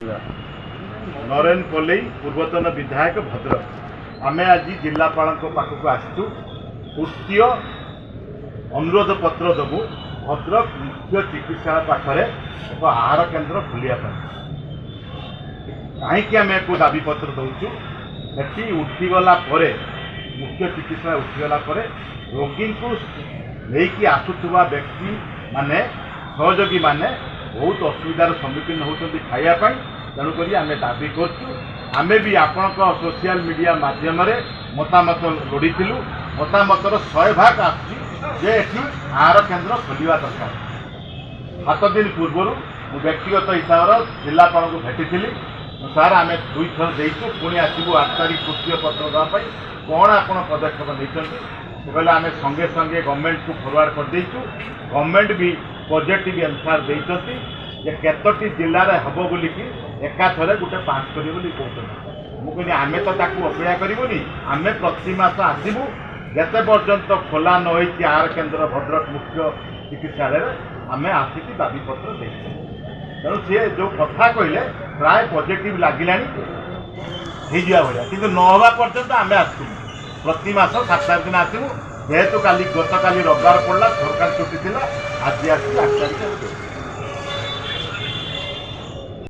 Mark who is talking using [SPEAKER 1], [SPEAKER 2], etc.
[SPEAKER 1] ନରେନ ପଲେଇ, ପୂର୍ବତନ ବିଧାୟକ, ଭଦ୍ରକ। ଆମେ ଆଜି ଜିଲ୍ଲାପାଳଙ୍କ ପାଖକୁ ଆସିଛୁ, ତୃତୀୟ ଅନୁରୋଧ ପତ୍ର ଦେବୁ ଭଦ୍ରକ ମୁଖ୍ୟ ଚିକିତ୍ସାଳୟ ପାଖରେ ଏକ ଆହାର କେନ୍ଦ୍ର ଖୋଲିବା ପାଇଁ। କାହିଁକି ଆମେ ଏକୁ ଦାବିପତ୍ର ଦେଉଛୁ? ସେଠି ଉଠିଗଲା ପରେ, ମୁଖ୍ୟ ଚିକିତ୍ସାଳୟ ଉଠିଗଲା ପରେ ରୋଗୀଙ୍କୁ ନେଇକି ଆସୁଥିବା ବ୍ୟକ୍ତିମାନେ, ସହଯୋଗୀମାନେ ବହୁତ ଅସୁବିଧାର ସମ୍ମୁଖୀନ ହେଉଛନ୍ତି ଖାଇବା ପାଇଁ। ତେଣୁକରି ଆମେ ଦାବି କରୁଛୁ। ଆମେ ବି ଆପଣଙ୍କ ସୋସିଆଲ ମିଡ଼ିଆ ମାଧ୍ୟମରେ ମତାମତ ଲୋଡ଼ିଥିଲୁ। ମତାମତର 100 ଭାଗ ଆସୁଛି ଯେ ଏଠି ଆହାର କେନ୍ଦ୍ର ଖୋଲିବା ଦରକାର। 7 ଦିନ ପୂର୍ବରୁ ମୁଁ ବ୍ୟକ୍ତିଗତ ହିସାବରେ ଜିଲ୍ଲାପାଳଙ୍କୁ ଭେଟିଥିଲି। ସାର୍, ଆମେ ଦୁଇଥର ଦେଇଛୁ, ପୁଣି ଆସିବୁ 8 ତାରିଖ ତୃତୀୟ ପତ୍ର ଦେବା ପାଇଁ, କ'ଣ ଆପଣ ପଦକ୍ଷେପ ନେଇଛନ୍ତି? ସେ କହିଲେ, ଆମେ ସଙ୍ଗେ ସଙ୍ଗେ ଗଭର୍ଣ୍ଣମେଣ୍ଟକୁ ଫରୱାର୍ଡ଼ କରିଦେଇଛୁ। ଗଭର୍ଣ୍ଣମେଣ୍ଟ ବି ପଜିଟିଭ୍ ଆନ୍ସର୍ ଦେଇଛନ୍ତି ଯେ କେତୋଟି ଜିଲ୍ଲାରେ ହେବ ବୋଲିକି ଏକାଥରେ ଗୋଟେ ପାସ୍ କରିବେ ବୋଲି କହୁଛନ୍ତି। ମୁଁ କହିଲି, ଆମେ ତ ତାକୁ ଅପେକ୍ଷା କରିବୁନି, ଆମେ ପ୍ରତି ମାସ ଆସିବୁ। ଯେତେ ପର୍ଯ୍ୟନ୍ତ ଖୋଲା ନ ହେଇଛି ଆହାର କେନ୍ଦ୍ର ଭଦ୍ରକ ମୁଖ୍ୟ ଚିକିତ୍ସାଳୟରେ, ଆମେ ଆସିକି ଦାବିପତ୍ର ଦେଇଛୁ। ତେଣୁ ସିଏ ଯେଉଁ କଥା କହିଲେ, ପ୍ରାୟ ପଜିଟିଭ୍ ଲାଗିଲାଣି ହେଇଯିବା ଭଳିଆ। କିନ୍ତୁ ନ ହେବା ପର୍ଯ୍ୟନ୍ତ ଆମେ ଆସିବୁ, ପ୍ରତି ମାସ 7 ତାରିଖ ଦିନ ଆସିବୁ। ଯେହେତୁ କାଲି, ଗତକାଲି ରବିବାର ପଡ଼ିଲା, ସରକାର ଛୁଟି ଥିଲା, ଆଜି ଆସିକି 8 ତାରିଖ ଆମେ ଦେବୁ।